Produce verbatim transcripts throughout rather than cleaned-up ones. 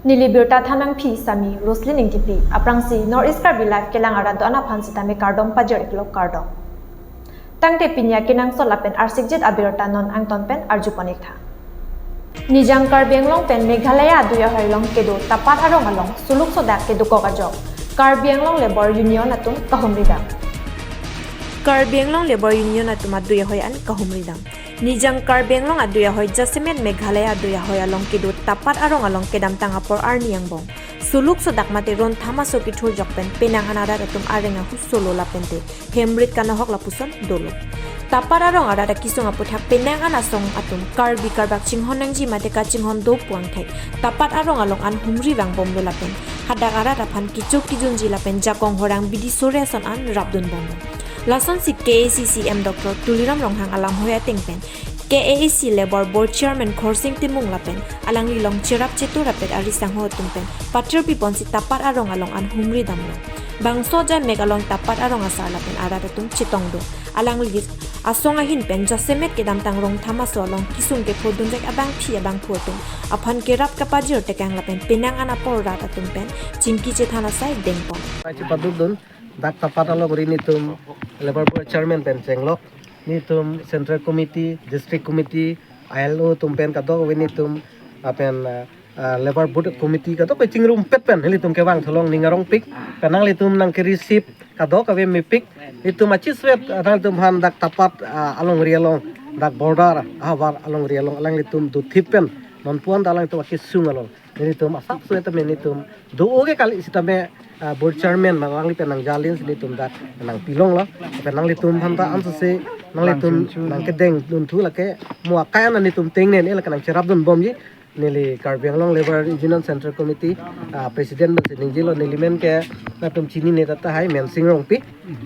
Neli birta than nangpi sami Roslyn Ingtipi, aphrangsi North East Karbi Live kelang arat do-an aphan sitame kardom pajir-iklo, kardom. Tangte pini akenangsot lapen arsikjit abirta non angton pen arjupon-iktha. Nijang Karbi Anglong pen Meghalaya adui ahoi along kedo Tapat arong along suluk sodak kedokok ajok Karbi Anglong Labour Union atum kahumridam. Karbi Anglong Labour Union atum adui ahoi an kahumridam. Nijang Karbi Anglong adui ahoi jasemet Meghalaya adui ahoi along kedo Tapat arong along kedamtang apor arni angbong suluk sodak mate ron thamaso kethurjok pen penang an arat atum areng ahu solo lapente hemrit kanohok lapuson dolo. Tapat arong arat akesung aputhak penang an asong atum Karbi Karbak chinghon nangji mate kachinghon do puangthek Tapat arong along an humri vangbomlo lapen hadak arat aphan kechok kejunji lapen jakong horang bidi sore ason an rapdunbomlo. Lasonsi K A A C C M Doctor Tuliram Ronghang alamhoi ateng pen K A A C Labour Board Chairman Khorsing Timung lapen alangli along cherap chetu rapet ari sangho atum pen patir piponsi Tapat arong along an humridamlo. Bangso ajai mek along Tapat arong asar lapen arat atum chetongdun. Alangli asong ahin pen jasemet kedamtang rong thamaso along kesung kepho dunjek abangpi abangphu atum aphan kerap kapajir tekang lapen penang an apor rat atum pen chingki chethan asai dengpon. Pai chepadukdun dak Tapat alongri nelitum Labour Board Chairman pen chenglok, nelitum Central Committee, District Committee, I L O atum pen kadokave nelitum lapen, ah, ah, Labour Board Committee kadokave chingrumpet pen nelitum kevang tholong ning arongpik, pen nanglitum nangke-receive kadokave mepik, nelitum achesvet, ah, nanglitum aphan dak Tapat, ah, alongri along, dak border ahavar alongri along alanglitum dothip pen non puan ta alanglitum akesung along nelitum asapso tame nelitum do-o ke kali sitame, ah, Board Chairman ma alangli pen nangjalin si nelitum dak nangpilonglo. Pen nanglitum aphan ta ansose nanglitum nangkedengdunthu lake mo akai an nelitum tengnene lake nangcherapdunbomji. Neli Karbi Anglong Labour Union Central Committee, ah, President pensi ningjelo, neli men ke latum chinine tahai, Mensing Rongpi.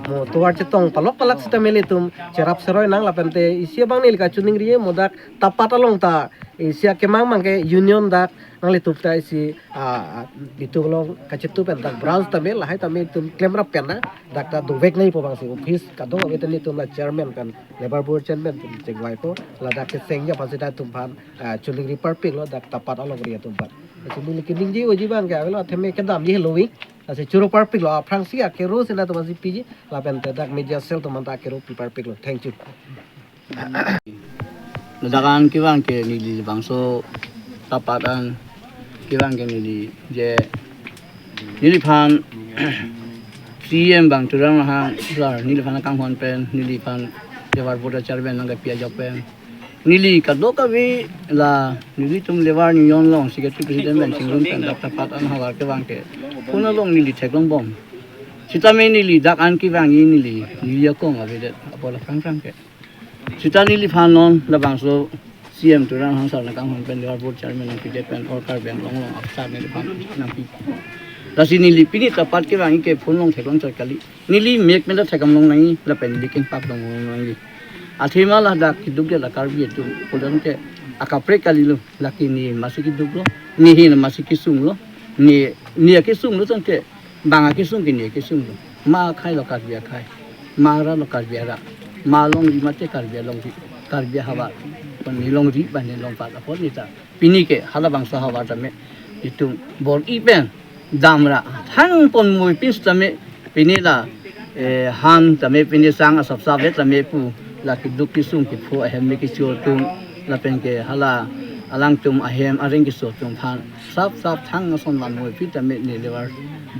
Mo tovar chetong palok palak sitame nelitum cherap seroi nang lapente isi abang neli kachiningri mo dak Tapat along ta isi akemang mang ke union dak nanglitum ta isi, ah, ah, itum along kachetu pen dak branch tame lahai tame itum klemrap pen na dak ta dovek nangpo bangsi office kadokave ta nelitum la chairman pen Labour Board Chairman pen chingvaipo, ladak kesengji aphansi dak itum aphan, ah, chiningri parpiklo dak Tapat alongri atum aphan. Lasi neli keningje-oji abang ke avelo atheme kedamji heloving. Lasi choro parpiklo, aphrangsi akero si nangtum aphansi piji lapente dak media cell atum aphan ta akero pi parpiklo. Thank you. Ladak an kevang ke neli bangso Tapat an kevang ke neli je neliphan C M bang Tuliram Ronghang sir neliphan kanghon pen neliphan Labour Board Chairman nangkepi ajok pen neli kadokave la nelitum Labour Union along Secretary President pen chingrum pen dak Tapat an havar kevang ke phone along neli theklongbom. Sitame neli dak an kevangji neli neli akong avedet apot aphrang aphrang ke. Sita neliphan non labangso C M Tuliram Ronghang sir nangkanghon pen Labour Board Chairman nangpidet pen or Karbi Anglong along apsar neliphan nangpi. Lasi neli pini Tapat kevangji ke phone along theklong chot kali. Neli mek pen ta thekdam longnangji lapen neli kengpak dam longnangji. Athema ladak keduk de la Karbi atum pulang ke akaprek kalilo, lake ne masi keduklo, ne hin masi kesunglo, ne ne kesunglo tangte bang akesung ke ne kesunglo. Ma akhai lo Karbi akhai, ma arat lo Karbi arat, ma alongri mate Karbi alongri, Karbi ahavar, pen ne longri pen ne longpat apot ne ta pini ke halabangso ahavar tame itum bor-i pen damra thangpon mui pin sitame pini la, eh, han tame pini sang asapsap ave tame pu la keduk kesung kepho ahem me kecho atum lapen ke hala alangtum ahem areng keso atum aphan sapsap thang ason van mui pin tame ne Labour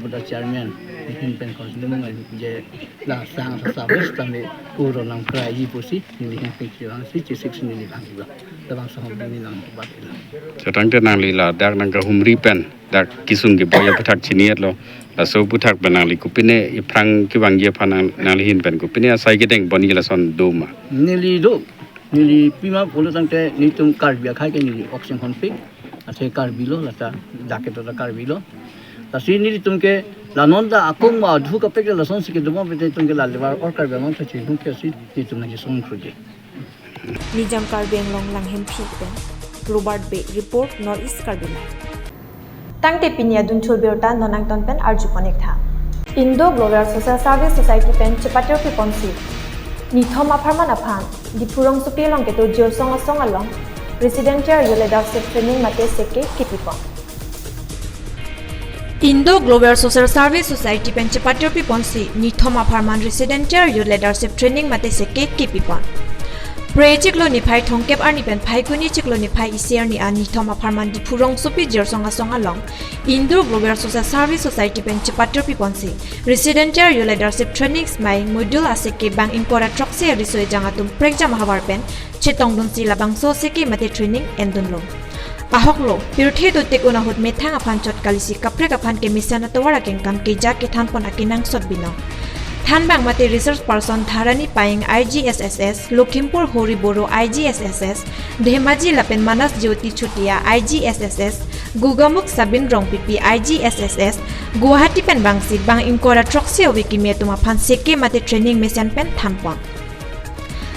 Board Chairman ne hin pen kos ne mung je la sang asapsap ave sitame pu ro nangkraiji pusi ne hin pen kevangsi chesik si neli bang kevang. Labangso ahormu neli nangbatlo. Setangte nangli ladak nangkahumri pen dak kesung keboi aputhak chini-etlo. Laso aputhak pen nangli kopine ephrang kevangji aphan nang, nangli hin pen kopine asai kedengponji lason do ma? Neli do. Neli pima pulo tangte nelitum Karbi akhai ke neli ok chinghonpik. Athe Karbi lo lata dak ke ta Karbi lo. Lasi nelitum ke la non ta akung ma adhu kapek lasonsi kedo ma pete itum ke la Labour or Karbi Anglong ta chinghon ke si nelitum nangkesung throji. Nijang Karbi Anglong Langhemphi pen Robert Bey report, North East Karbi Live. Tangte pini adun chobirta non angton pen arjupon-iktha. Indo Global Social Service Society pen chepatir piponsi nithom apharman aphan Diphu rongsopi along kedo Jirsong asong along Resident Tier Youth Leadership Training mate seke kipipon. Indo Global Social Service Society pen chepatirpi ponsi nithom apharman Residential Youth Leadership Training mate seke kipipon. Phre chiklo niphai thomkep arni pen Phaikuni chiklo niphai isi arni an nithom apharman Diphu rongsopi Jirsong Asong along Indo Global Social Service Society pen chepatirpi ponsi Residential Youth Leadership Training smai module aseke bang ingkoi ra throksi ariso ejang atum prekjam ahavar pen chetongdunsi labangso seke mate training endunlo. Ahoklo, pirthe dotik un ahut methang aphan chot kalisi kaprek aphan kemesen atovar akengkam keja kethanpon akenangsot binong. Thanbang mate resource person Dharani Payeng I G S S S, Lokhimpur Hori Boro I G S S S, Dhemaji lapen Manas Jyoti Chutia I G S S S, Gogamukh Sabin Rongpipi I G S S S, Guwahati pen bangsi bang ingkoi ra throksi ove kimi atum aphan seke mate training mesen pen thanpon.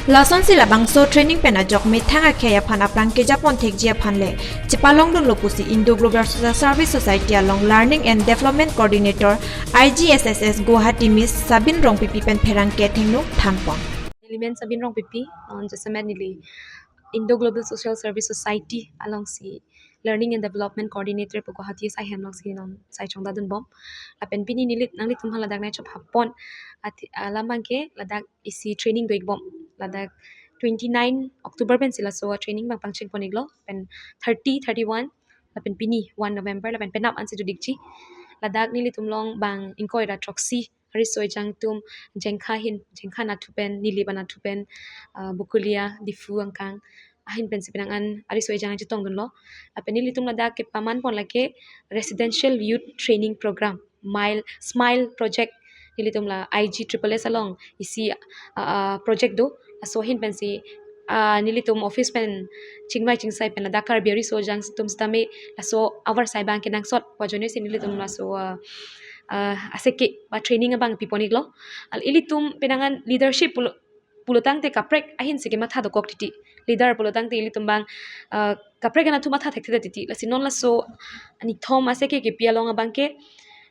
Lasonsi labangso training pen ajok methang akhei aphan aphrang kejapon thekji aphan le chepalongdunlo pusi Indo Global Social Service Society along Learning and Development Coordinator I G S S S Guwahati Miss Sabin Rongpipi pen pherangke athengno thanpon. Neli men Sabin Rongpipi, non jasemet neli Indo Global Social Service Society alongsi Learning and Development Coordinator pu Guwahati sai hem alongsi non sai chongdadunbom. Lapen pini neli nanglitum aphan ladak nai chop hapon. Athi, alam abangke ladak isi training do-ikbom. Ladak twenty-nine October pensi laso training bang pangcheng pon-iklo. Pen thirty, thirty-one, lapen pini one November, lapen penap ansi dodikji. Ladak nelitum along bang ingkoi ra throksi ariso ejang atum Jengkha ahin, Jengkha anatthu pen, Nilip anatthu pen, ah, Bokolia, Diphu angkang ahin pensi penang an ariso ejang chetongdunlo. Lapen nelitum ladak kepamanpon lake Residential Youth Training Program, Mile, Smile Project, nelitum la I G triple S along isi, ah, ah, project do. Laso ahin pensi, ah, nelitum office pen chingvai chingsai pen ladak Karbi ariso ejang atum sitame laso avarsai bang kenangsot pu ajoinesi nelitum laso, ah, ah, aseke ba training abang pipon-iklo. Al ilitum penang an leadership pulo, pulotangte kaprek ahin seke matha dokok titi. Leader pulotangte ilitum bang, ah, kaprek anatthu matha thekthe titi. Lasi non laso nithom aseke kipi along abangke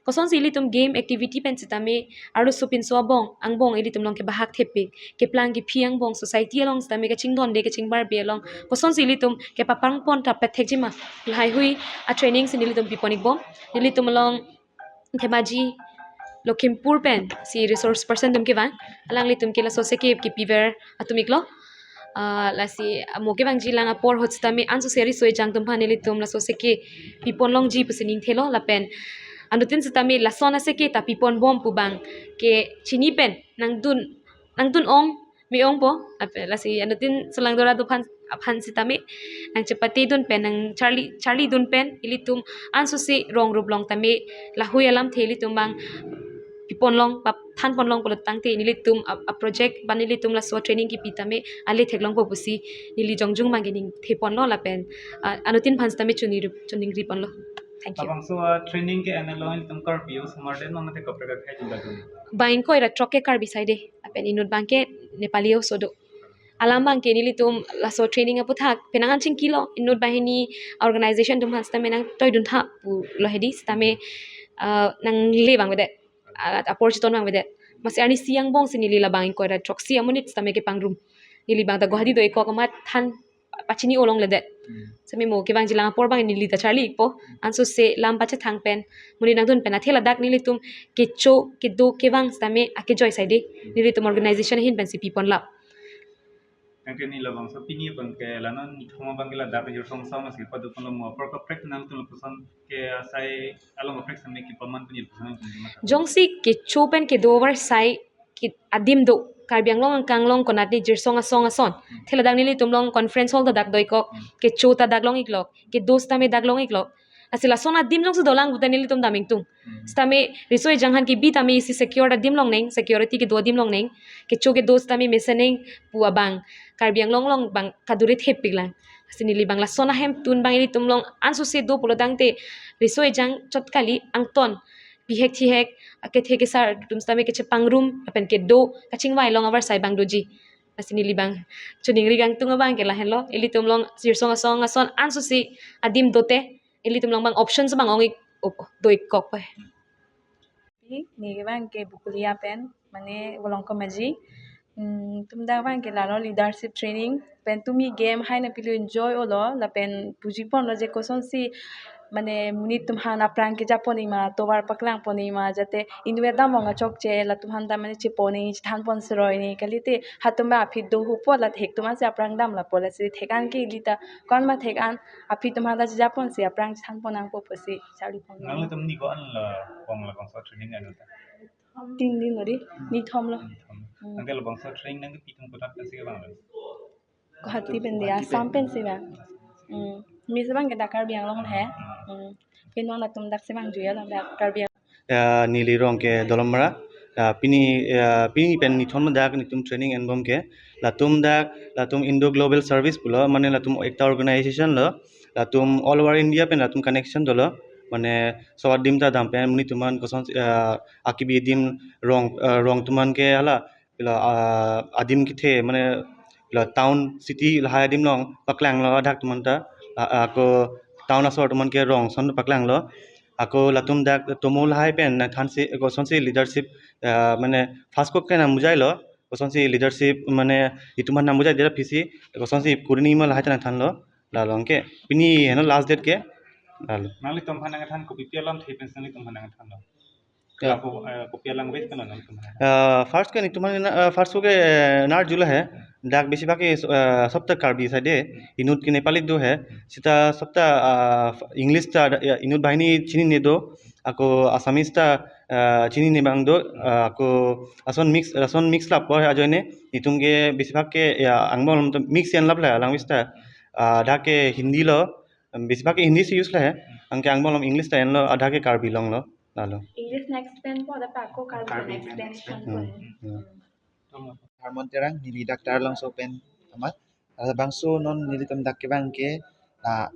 kosonsi ilitum game activity pen sitame arloso pinso abong angbong ilitum along kebahak thepik, keplang kephi angbong society along sitame kachingthon de kachingbar be along kosonsi ilitum kepapangpon thapet thekji ma, lahaihui a training si nelitum pipon-ikbom. Nelitum along Dhemaji, Lokhimpur pensi resource person atum kevang, alanglitum ke laso seke kipiver atum-iklo. Ah, lasi mo kevangji lang apor ahut sitame ansose ariso ejang atum aphan nelitum laso seke pipon longji pusi ning thelo lapen anuttin sitame lason aseke ta piponbom pu bang kechini pen nangdun, nangdun-ong me-ongpo, lapen lasi anuttin solangdora do aphan, aphan sitame nangchepatedun pen, nangcharli, charlidun pen ilitum ansose rong rup along tame lahui alamthe ilitum bang piponlong, pap thanponlong pulotangte nelitum a, a project ba nelitum laso training kipi tame ale theklongpo pusi neli jongjung bang kening theponlo lapen, ah, anuttin aphan sitame choningri, choningriponlo. Thank you. Labangso, ah, training ke-en along ilitum Karbi osomar dei ma mate kaprek akhei atum dei? Bang ingkoi ra throk ke Karbi side, lapen inut bangke Nepali oso do. Alam bangke nelitum laso training aputhak penang an chingkilo, inut banghini organization atum aphan sitame nangtoidun tha pulo hedi sitame, ah, nangle bang avedet, ah, apor chiton bang avedet. Masi arnisi angbongsi neli labang ingkoi ra throksi amonit sitame kepangrum. Neli bang ta Guwahati do-ik kok amat than pachini olong ledet. Hmm. Sitame mo kevangji lang apor bang neli ta charli-ikpo. Ansose lam pachethang pen, monit nangdun pen athe ladak nelitum kecho kedo kevang sitame akejoi side. Hmm. Nelitum organization ahin pensi piponlap. Tangke neli labangso pini bangke la non nithom abangke ladak Jirsong Asong si padoponlo, mo apor kaprek nangtum lapuson ke asai along kaprek sitame kipaman pen lapuson. Jongsi kecho pen kedo avarsai ke adim do, Karbi Anglong angkang along konatne Jirsong Asong ason. Hmm. Athe ladak nelitum along conference hall ta dak do-ik kok, hmm, kecho ta dak long-iklok, kedo sitame dak long-iklok. Lasi lason adim jongsi dolang puta nelitum dam ingtung. Hmm. Sitame riso ejang aphan kebi tame isi secure adim longnang, security kedo adim longnang. Kecho kedo sitame mesenang pu abang Karbi Anglong along bang kadure thepiklang. Lasi neli bang lason ahemtun bang ilitum along ansose do pulotangte riso ejang chot kali angton bihek thihek, akethe kesar atum sitame kechepangrum, lapen kedo kachingvai along avarsai bang doji. Lasi neli bang choningri kangtung abangke lahenlo, ilitum along Jirsong Asong ason ansose adim dote, ilitum along bang options bang ong-ik, op-, do-ik kokpo. Neli bangke Bokolia pen, mane Volongkom Aji. Hmm, tum dak bangke lalo leadership training pen tumi game hai nangpilo, enjoy-olo, lapen puji ponlo je kosonsi Mane monit atum aphan aphrang kejapon-i ma, tovar paklangpon-i ma, jate inutvet damvong achokche latum aphan ta mane chepon-i, chethanpon seroi-i kalite, hatum ba aphi do hupo, la thek atum ansi aphrang dam lapo, lasi thek an ke ili ta kon ma thek an, aphi atum aphan ta chejaponsi aphrang chethanpon nangpo pusi charlipon. Nanglitum ni ko-an la bong la bangso training anu ta? Tin din ori, nithom lo. Nithom. Hmm. Nangke la bangso training nangkepi atum kodak pensi kevang lo? Guwahati pen dia, Guwahati pen. Assam pensi vang. Hmm. Misi abang ke dak Karbi Anglong he. Hmm. Pini non latum daksi vangjuilo dak Karbi Anglong. Ya, neli rong ke Dolamara. Ya, pini, ya, pini pen nithom dak nelitum training enbom ke. Latum dak, latum Indo Global Service pulo, mane latum ekta organization lo. Latum all over India pen latum connection dolo. Mane so adim ta dam pen monit atum aphan koson, ya, akibi adim rong, eh, rong atum aphan ke hala pilo, ah, adim kethe, mane pilo town city lahai adim along paklanglo adak atum aphan ta, ah, ah, ako town asor atum aphan ke rong ason paklanglo. Ako latum dak tomo lahai pen nangthansi, kosonsi leadership, ah, mane first ko ke nangbujailo, kosonsi leadership mane itum aphan nangbujailo, dia aphi si kosonsi kuri nangji ma lahai ta nangthanlo. Lalo anke pini heno last date ke. Lalo. Nanglitum aphan nangthan kopi pi alamthe pensi nanglitum aphan nangthanlo? Ya. Ako, eh, kopi alanguage pen nanglitum aphan? Eh, first ke nelitum aphan, eh, first ke, eh, nar jula he. Dak besibhag ke, eh, sob ta Karbi side, inut ke Nepali do he. Seta sob ta, ah, English ta, ya, inut banghini chinine do. Ako Assamese ta, ah, chinine abang do. Ah, ako ason mix, ason mix lapu he ajoine. Nelitum ke besibhag ke, ya, angbong mix en lap la language ta. Ah, dak ke Hindi lo. Besibhag ke Hindi si use la he. Anke angbong along English ta enlo, adak ke Karbi Anglong lo. Lalo. English next pen po, dak ako Karbi Karbi next pen next pen pen. Po. Hmm. Hmm. Harmon Terang, neli dak Taralangso pen amat. Labangso non nelitum dak kevang ke, ah,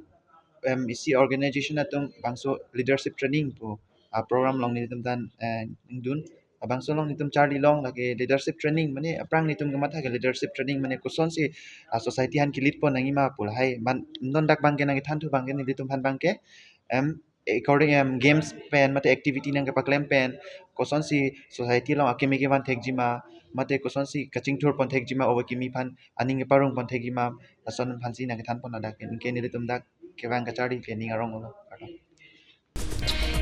em, isi organization atum bangso leadership training pu, ah, program along nelitum aphan, eh, ningdun. Labangso along nelitum charlilong lake leadership training, mane aphrang nelitum kematha ke leadership training, mane kosonsi, ah, society aphan ke-lead pon nangji ma pu lahai. Mane non dak abang ke nangkethan thu abang ke nelitum aphan abang ke, em, according, em, games pen mate activity nangkepaklem pen kosonsi society along akeme kevan thekji ma, mate kosonsi kachingthur pon thekji ma, ove kimi aphan aning keparong pon thekji ma, lason aphansi nangkethan pon ladak ke, anke nelitum dak kevang kacharli ke ning arong lo.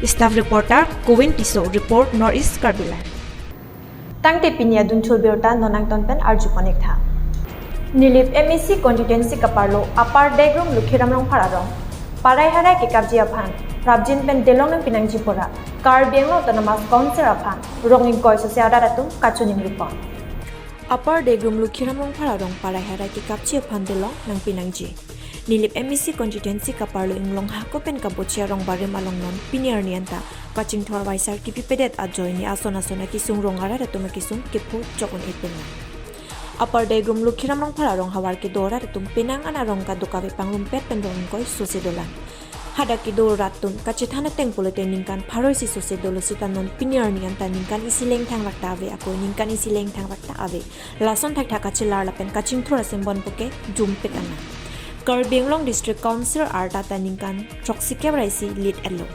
Staff reporter Kowin Tisso report, North East Karbi Live. Tangte pini adun chulbirta non angton pen arju pon-ik tha. Nilip M A C constituency kaparlo Upper Degrum Lukhiram Rongphar arong parai harai kekapji aphan prapjin pen delong nangpi nangji pura Karbi Anglong Autonomous Council aphan rong ingkoi sose arat atum kachiningri pon. Upper Degrum Lukhiram Rongphar arong parai harai kekapji aphan delong nangpi nangji. Nilip M A C constituency kaparlo Inglong hako pen kabochi arong barim along non pini arni anta kachingthur vaisar kipipedet ajoine ason ason akesung rong arat atum akesung kepho chok un-e pin. Upper Degrum Lukhiram Rongphar arong havar kedo arat atum penang an arong kadokave pangrumpet pen rong ingkoi sose dolang. Hadak kedo arat atum kachethan ateng pulote ningkan pharo isi sose dolo seta non pini arni anta ningkan isi lengthang rakta ave, ako ningkan isi lengthang rakta ave. Lason thakthak kachelar lapen kachingthur asembon puke jumpik ana. Karbi Anglong District Council arta ta ningkan throksi kep ra isi lead-etlo.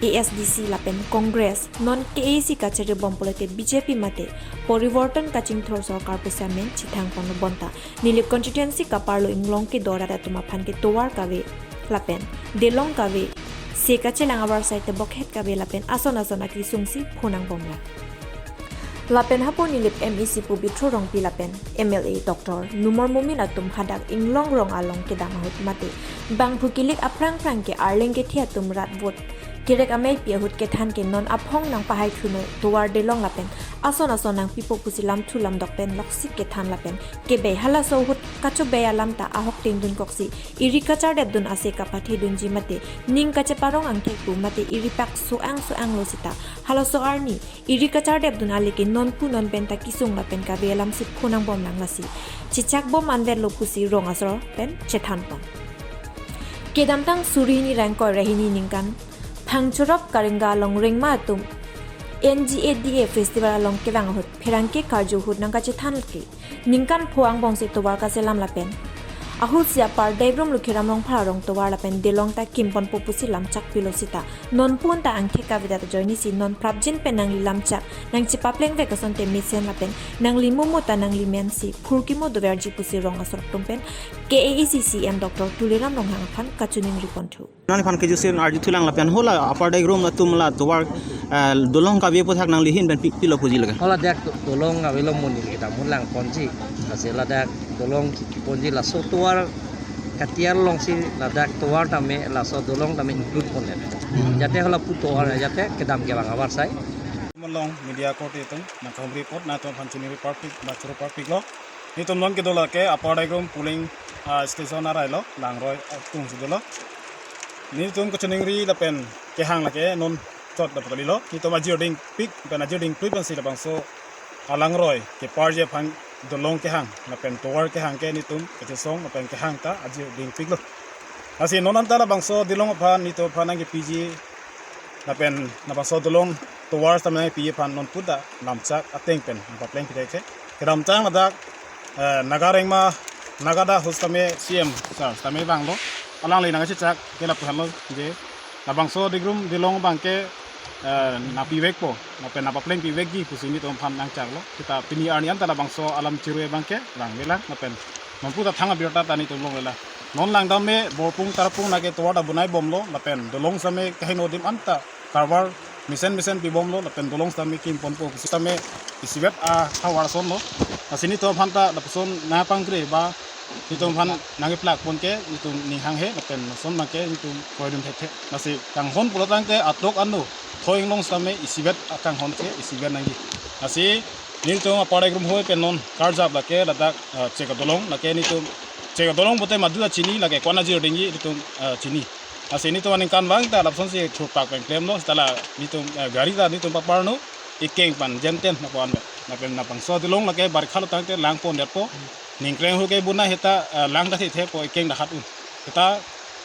A S D C lapen Congress, non K A A C kachere bom pulote B J P mate Poriborton kachingthur sorkar pusi amen chethang ponlo bonta Nilip constituency kaparlo Inglong kedo arat atum aphan ke tovar kave lapen delong kave, se kachelang abar sai tebok het kave lapen ason ason akesung si phonang bomlang. Lapen hapu Nilip M A C pu Bithro Rongpi lapen M L A Doctor Numal Momin atum hadak Inglong rong along kedam ahut mate bangphu kilik aphrang phrang ke arleng kethe atum rat vote kerek ameipi ahut kethan ke non aphong nangpahai thunoi tovar delong lapen ason ason nangpipo pusi lamthu lamdok pen loksi kethan lapen kebei halaso ahut kachobei alam ta ahok tingdun koksi eri kachardep dun ase kapathe dunji mate ning kacheparong angthek pu mate eri pak so-ang so-ang lo seta halaso arni eri kachardep dun ale ke non pu non pen ta kesung lapen kave alam si phonang bomlang lasi chechak bom anvet lo pusi rong asor pen chethan pon. Kedamtang suri hini ra ingkoi ra hini ningkan Phangchorop Karinga along rengma atum N G A D A festival along kevang ahut pherangke karju ahut nangkachethan ke ningkan pho angbong si tovar kaselam lapen Ahut si apar Daigrum Lukhiram Rongphar arong tovar lapen Dilong ta kimponpo pusi lamchak pilo sita, non pon ta angthek kavedet ajoinesi non prapjin pen nangli lamchak nangchepaplengvek asonte mesen lapen nangli momo ta nangli men si phurkimo doverji pusi rong asor atum pen K A A C C M Doctor Tuliram Ronghang aphan kachiningri ponthu. Nangliphan kejutsen arjuthulang lapen hala apar Daigrum atum la tovar, eh, dolong kave aphuthak nangli ahin pen pi-, pilo puji lake. Hala dak do-, dolong avelo monit kedam un langponji. Lasi ladak dolong kiponji laso tovar katiar alongsi ladak tovar tame laso dolong tame include pondet. Hmm. Jate hala pu tovar jate kedam kevang avarsai. Malong media korte atum nangkahumri apot nangtumphan chiningri parpik, nangchoro parpiklo. Nelitum non kedo lake apar Daigrum polling, ah, station arailo, Langroi atum si dolo. Nelitum kachiningri lapen kehang lake non chot dap kalilo. Nelitum ajir dingpik, pen ajir dingpik pensi labangso alangroi keparji aphan dolong kehang lapen tovar kehang ke nelitum kachesong lapen kehang ta ajir dingpiklo. Lasi non anta labangso Dilong aphan nelitum aphan nangkepiji lapen labangso dolong tovar sitame nangpi aphan non puta lamchak ateng pen nangpapleng pidai the. Kedamtang ladak, eh, Naga Rengma, Naga da ahut sitame C M sir sitame vanglo. Alangli nangkachechak ke lapu henlo je labangso Daigrum Dilong abangke, eh, nangpivekpo, lapen nangpapleng pivekji pusi nelitum aphan nangchaklo. Sita pini arni anta labangso alam chirui abangke vangvelang lapen non puta thang abirta ta nelitum longlelang. Non langdam me borpung tarpung nake tovar ta bonai bomlo lapen dolong sitame kaheno adim anta karvar mesen mesen pibomlo lapen dolong sitame kimponpo sitame isivet ahavar asonlo. Lasi nelitum aphan ta lapuson nangpangkre ba nelitum aphan nangkeplak pon ke nelitum ning hanghe lapen lason abangke nelitum kroidun thekthe. Lasi kanghon pulo tangte atok ano thoi inglong sitame isivet akanghon ke isivet nangji. Lasi nelitum apar Daigrum hoi pen non karjap lake ladak, eh, chek adolong lake nelitum chek adolong pote madu ta chini lake ko-an ajir dingji nelitum, eh, chini. Lasi nelitum aningkanvang ta lapusonsi thurpak pen klemlo sita la nelitum, eh, gari ta nelitum paparno ikeng pen jenten napuan me. Lapen labangso Dilong lake barikha lo tangte langpondetpo. Ningkreng ho ke buna heta, eh, lang ta thethepo ikeng dahat un. Heta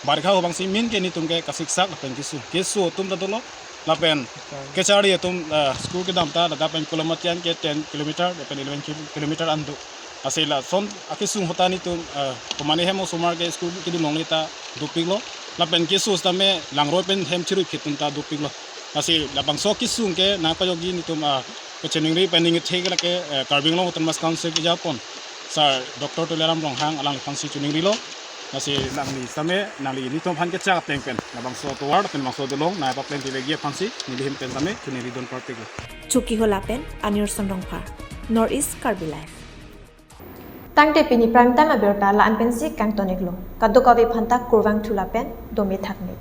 barikha ho abangsi min ke nelitum ke kasiksak lapen keso. Keso atum ta dolo. Lapen kacharli atum, eh, school kedam ta ladak pen Kolomathiang ke ten kilometer lapen eleven kil-, kilometer an do. Lasi lason akesung ahut ta nelitum, eh, komane hem osomar ke school kedun longle ta dopiklo. Lapen keso sitame Langroi pen hem chirui phit atum ta dopiklo. Lasi labangso kesung ke nangpajokji nelitum, ah, kachiningri pen ningthe ke lake, eh, Karbi Anglong Autonomous Council kejapon sir Doctor Tuliram Ronghang alangliphansi chiningrilo. Lasi nangli sitame nangli nelitum aphan kechak ateng pen labangso tovar pen labangso dolong nangpapleng pivekji aphansi neli ahin pen sitame chiningridun parpiklo. Chokihola pen Anirson Rongphar, North East Karbi Live. Tangte pini prime time abirta la-an pensi kangton-iklo. Kadokave aphanta kurvangthu lapen dome thakme.